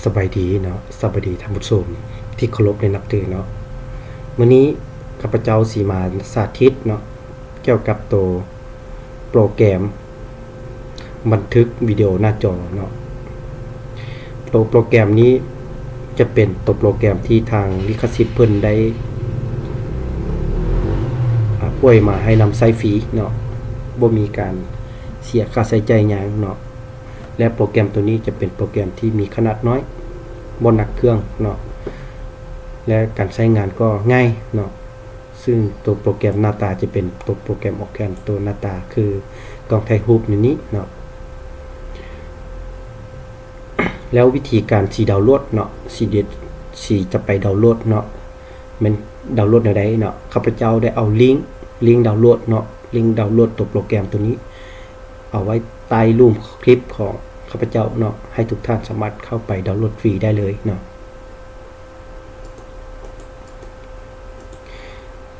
ສະບາຍດີເນາະ, ສະບາຍດີທ່ານຜູ້ຊົມທີ່ເຄົາລົບ ແລະ ນັບຖືເນາະ. ມື້ນີ້ຂ້າພະເຈົ້າຊິມາສາທິດເນາະ ກ່ຽວກັບໂຕໂປຣແກຣມບັນທຶກວິດີໂອໜ້າຈໍເນາະ. ໂຕໂປຣແກຣມນີ້ຈະເປັນໂຕໂປຣແກຣມທີ່ທາງລິຂະສິດເພິ່ນໄດ້ ອາ ປ່ອຍມາໃຫ້ນຳໃຊ້ຟຣີເນາະ, ບໍ່ມີການເສຍຄ່າໃຊ້ຈ່າຍຫຍັງເນາະ. ແລະ ໂປຣແກຣມໂຕນີ້ຈະເປັນໂປຣແກຣມທີ່ມີຂະໜາດນ້ອຍ, ບໍ່ໜັກເຄື່ອງເນາະ ແລະ ການໃຊ້ງານກໍງ່າຍເນາະ. ຊຶ່ງໂຕໂປຣແກຣມໜ້າຕາຈະເປັນໂຕໂປຣແກຣມອອກແກນ, ໂຕໜ້າຕາຄືກ້ອງຖ່າຍຮູບແນວນີ້ເນາະ. ແລ້ວວິທີການຊິດາວໂຫຼດເນາະ, ຊິເດັດ ຊິຈະໄປດາວໂຫຼດເນາະ, ແມ່ນດາວໂຫຼດແນວໃດເນາະ? ຂ້າພະເຈົ້າໄດ້ເອົາລິງ ລິງດາວໂຫຼດເນາະ, ລິງດາວໂຫຼດໂຕໂປຣແກຣມໂຕນີ້ ເອົາໄວ້ໃຕ້ລຸ່ມຄລິບຂອງຂ້າພະເຈົ້າເນາະ, ໃຫ້ທຸກທ່ານສາມາດເຂົ້າໄປດາວໂຫຼດຟຣີໄດ້ເລີຍເນາະ.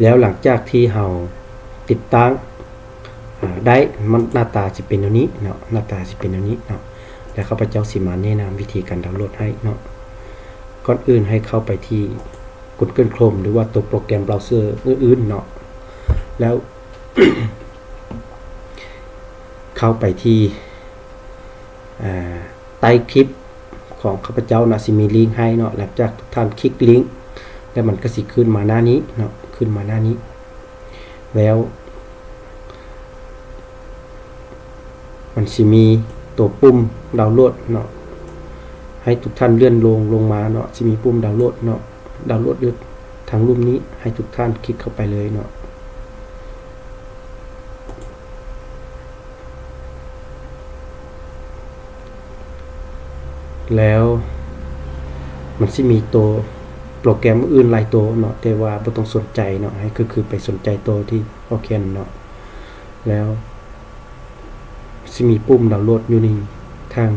ແລ້ວຫຼັງຈາກທີ່ເຮົາຕິດຕັ້ງ ອາ ໄດ້ ມັນໜ້າຕາຊິເປັນແນວນີ້ເນາະ, ໜ້າຕາຊິເປັນແນວນີ້ເນາະ. ແລ້ວຂ້າພະເຈົ້າຊິມາແນະນຳວິທີການດາວໂຫຼດໃຫ້ເນາະ. ກ່ອນອື່ນໃຫ້ເຂົ້າໄປທີ່ Google Chrome ຫຼືວ່າໂຕໂປຣແກຣມເບຣາເຊີອື່ນໆເນາະ, ແລ້ວເຂົ້າໄປທີ່ ອາ ໃຕ້ຄລິບຂອງຂ້າພະເຈົ້າເນາະ, ຊິມີລິງໃຫ້ເນາະ. ຫຼັງຈາກທຸກທ່ານຄລິກລິງແລ້ວ ມັນກໍຊິຂຶ້ນມາໜ້ານີ້ເນາະ, ຂຶ້ນມາໜ້ານີ້ ແລ້ວມັນຊິມີໂຕປຸ່ມດາວໂຫຼດເນາະ, ໃຫ້ທຸກທ່ານເລື່ອນລົງ ລົງມາເນາະ, ຊິມີປຸ່ມດາວໂຫຼດເນາະ, ດາວໂຫຼດຢູ່ທາງລຸ່ມນີ້, ໃຫ້ທຸກທ່ານຄລິກເຂົ້າໄປເລີຍເນາະ. ແລ້ວມັນຊິມີໂຕໂປຣແກຣມອື່ນຫຼາຍໂຕເນາະ, ແຕ່ວ່າບໍ່ຕ້ອງສົນໃຈເນາະ, ໃຫ້ຄື ຄືໄປສົນໃຈໂຕທີ່ເຮົາຂຽນເນາະ. ແລ້ວຊິມີປຸ່ມດາວໂຫຼດຢູ່ນີ້ ທາງ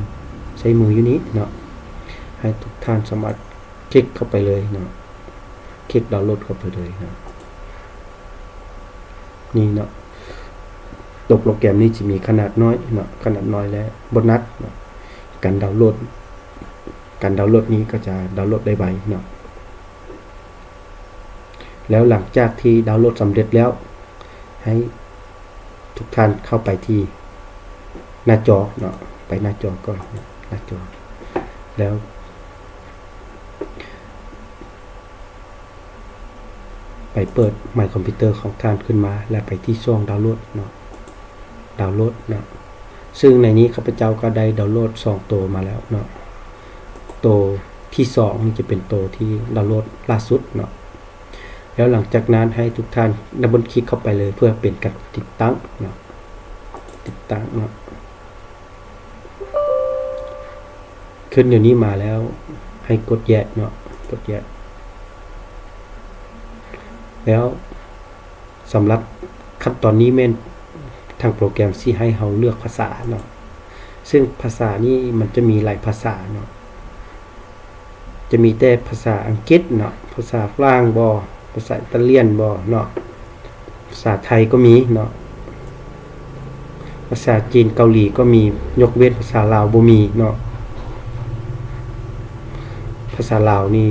ຊ້າຍມືຢູ່ນີ້ເນາະ, ໃຫ້ທຸກທ່ານສາມາດຄລິກເຂົ້າໄປເລີຍເນາະ, ຄລິກດາວໂຫຼດເຂົ້າໄປເລີຍເນາະ. ນີ້ເນາະ, ໂຕໂປຣແກຣມນີ້ຈະມີຂະໜາດນ້ອຍເນາະ, ຂະໜາດນ້ອຍ ແລະ ບໍ່ໜັກເນາະ. ການດາວໂຫຼດ ການດາວໂຫຼດນີ້ກໍຈະດາວໂຫຼດໄດ້ໄວເນາະ. ແລ້ວຫຼັງຈາກທີ່ດາວໂຫຼດສຳເລັດແລ້ວ ໃຫ້ທຸກທ່ານເຂົ້າໄປທີ່ໜ້າຈໍເນາະ, ໄປໜ້າຈໍກ່ອນ, ໜ້າຈໍ ແລ້ວ ໄປເປີດ My Computer ຂອງທ່ານຂຶ້ນມາ ແລ້ວໄປທີ່ຊ່ອງດາວໂຫຼດເນາະ, ດາວໂຫຼດເນາະ. ຊຶ່ງໃນນີ້ຂ້າພະເຈົ້າກໍໄດ້ດາວໂຫຼດສອງໂຕມາແລ້ວເນາະ, ໂຕທີສອງນີ້ຈະເປັນໂຕທີ່ດາວໂຫຼດລ່າສຸດເນາະ. ແລ້ວຫຼັງຈາກນັ້ນໃຫ້ທຸກທ່ານດັບເບິນຄລິກເຂົ້າໄປເລີຍ ເພື່ອເປັນການຕິດຕັ້ງເນາະ, ຕິດຕັ້ງເນາະ. ຂຶ້ນແນວນີ້ມາແລ້ວ ໃຫ້ກົດ Yes ເນາະ, ກົດ Yes. ແລ້ວສຳລັບຂັ້ນຕອນນີ້ແມ່ນທາງໂປຣແກຣມຊິໃຫ້ເຮົາເລືອກພາສາເນາະ, ຊຶ່ງພາສານີ້ມັນຈະມີຫຼາຍພາສາເນາະ, ຈະມີແຕ່ພາສາອັງກິດເນາະ, ພາສາຝຣັ່ງບໍ, ພາສາອິຕາລຽນບໍເນາະ, ພາສາໄທກໍມີເນາະ, ພາສາຈີນເກົາຫຼີກໍມີ, ຍົກເວັ້ນພາສາລາວບໍ່ມີເນາະ. ພາສາລາວນີ້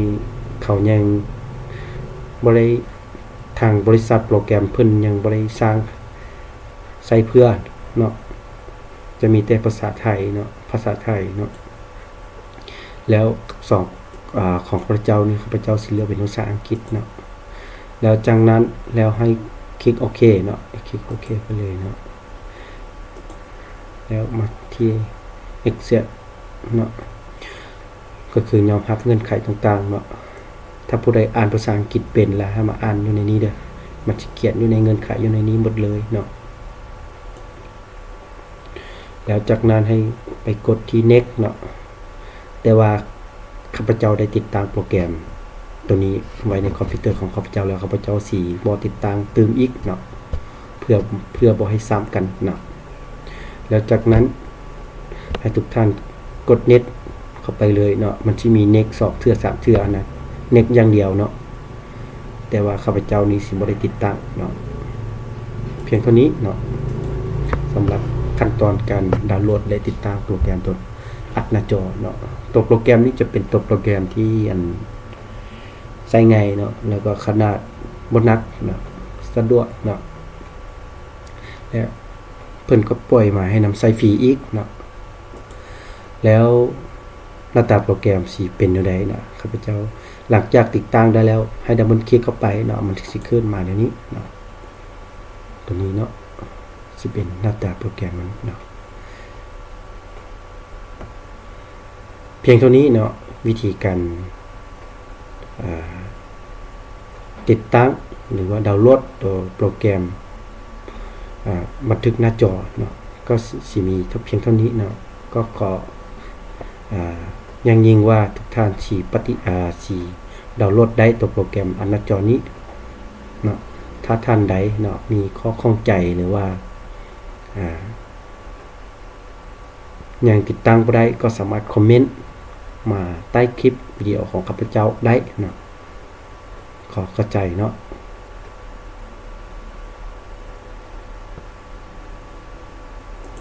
ເຂົາຍັງບໍ່ໄດ້ ທາງບໍລິສັດໂປຣແກຣມເພິ່ນຍັງບໍ່ໄດ້ສ້າງໃຊ້ເພື່ອເນາະ, ຈະມີແຕ່ພາສາໄທເນາະ, ພາສາໄທເນາະ. ແລ້ວສອງ ອາ ຂອງຂ້າພະເຈົ້ານີ້ ຂ້າພະເຈົ້າຊິເລືອກເປັນພາສາອັງກິດເນາະ. ແລ້ວຈາກນັ້ນແລ້ວໃຫ້ຄລິກໂອເຄເນາະ, ຄລິກໂອເຄໄປເລີຍເນາະ. ແລ້ວມາທີ່ Accept ເນາະ, ກໍຄືຍອມຮັບເງື່ອນໄຂຕ່າງໆເນາະ. ຖ້າຜູ້ໃດອ່ານພາສາອັງກິດເປັນລະ ໃຫ້ມາອ່ານຢູ່ໃນນີ້ເດີ, ມັນຊິຂຽນຢູ່ໃນເງື່ອນໄຂຢູ່ໃນນີ້ໝົດເລີຍເນາະ. ແລ້ວຈາກນັ້ນໃຫ້ໄປກົດທີ່ Next ເນາະ. ແຕ່ວ່າຂ້າພະເຈົ້າໄດ້ຕິດຕັ້ງໂປຣແກຣມໂຕນີ້ໄວ້ໃນຄອມພິວເຕີຂອງຂ້າພະເຈົ້າແລ້ວ, ຂ້າພະເຈົ້າຊິບໍ່ຕິດຕັ້ງຕື່ມອີກເນາະ, ເພື່ອ ເພື່ອບໍ່ໃຫ້ຊ້ຳກັນເນາະ. ແລ້ວຈາກນັ້ນໃຫ້ທຸກທ່ານກົດ Next ເຂົ້າໄປເລີຍເນາະ, ມັນຊິມີ Next ສອງເທື່ອສາມເທື່ອນະ, Next ຢ່າງດຽວເນາະ. ແຕ່ວ່າຂ້າພະເຈົ້ານີ້ຊິບໍ່ໄດ້ຕິດຕັ້ງເນາະ. ພຽງເທົ່ານີ້ເນາະ ສຳລັບຂັ້ນຕອນການດາວໂຫຼດ ແລະ ຕິດຕັ້ງໂປຣແກຣມຕົວ ອັດໜ້າຈໍເນາະ. ຕົວໂປຣແກຣມນີ້ຈະເປັນຕົວໂປຣແກຣມທີ່ອັນໃຊ້ງ່າຍເນາະ ແລ້ວກໍຂະໜາດບໍ່ໜັກເນາະ ສະດວກເນາະ. ແລະ ເພິ່ນກໍປ່ອຍມາໃຫ້ນຳໃຊ້ຟຣີອີກເນາະ. ແລ້ວໜ້າຕາໂປຣແກຣມຊິເປັນແນວໃດນະ ຂ້າພະເຈົ້າ ຫຼັງຈາກຕິດຕັ້ງໄດ້ແລ້ວ ໃຫ້ດັບເບິນຄລິກເຂົ້າໄປເນາະ ມັນຊິຂຶ້ນມາແນວນີ້ເນາະ. ຕົວນີ້ເນາະ ຊິເປັນໜ້າຕາໂປຣແກຣມມັນເນາະ. ພຽງເທົ່ານີ້ເນາະ ວິທີການ ອ່າ ຕິດຕັ້ງ ຫຼືວ່າດາວໂຫຼດຕົວໂປຣແກຣມ ອ່າ ບັນທຶກໜ້າຈໍເນາະ ກໍຊິມີພຽງເທົ່ານີ້ເນາະ. ກໍຂໍ ອ່າ ຢ່າງຍິ່ງວ່າທຸກທ່ານຊິປະຕິ ອ່າ ຊິດາວໂຫຼດໄດ້ຕົວໂປຣແກຣມອັດໜ້າຈໍນີ້ເນາະ. ຖ້າທ່ານໃດເນາະ ມີຂໍ້ຂ້ອງໃຈ ຫຼືວ່າ ອ່າ ຍັງຕິດຕັ້ງບໍ່ໄດ້ ກໍສາມາດຄອມເມັນມາໃຕ້ຄລິບວິດີໂອຂອງຂ້າພະເຈົ້າໄດ້ເນາະ. ຂໍເຂົ້າໃຈເນາະ.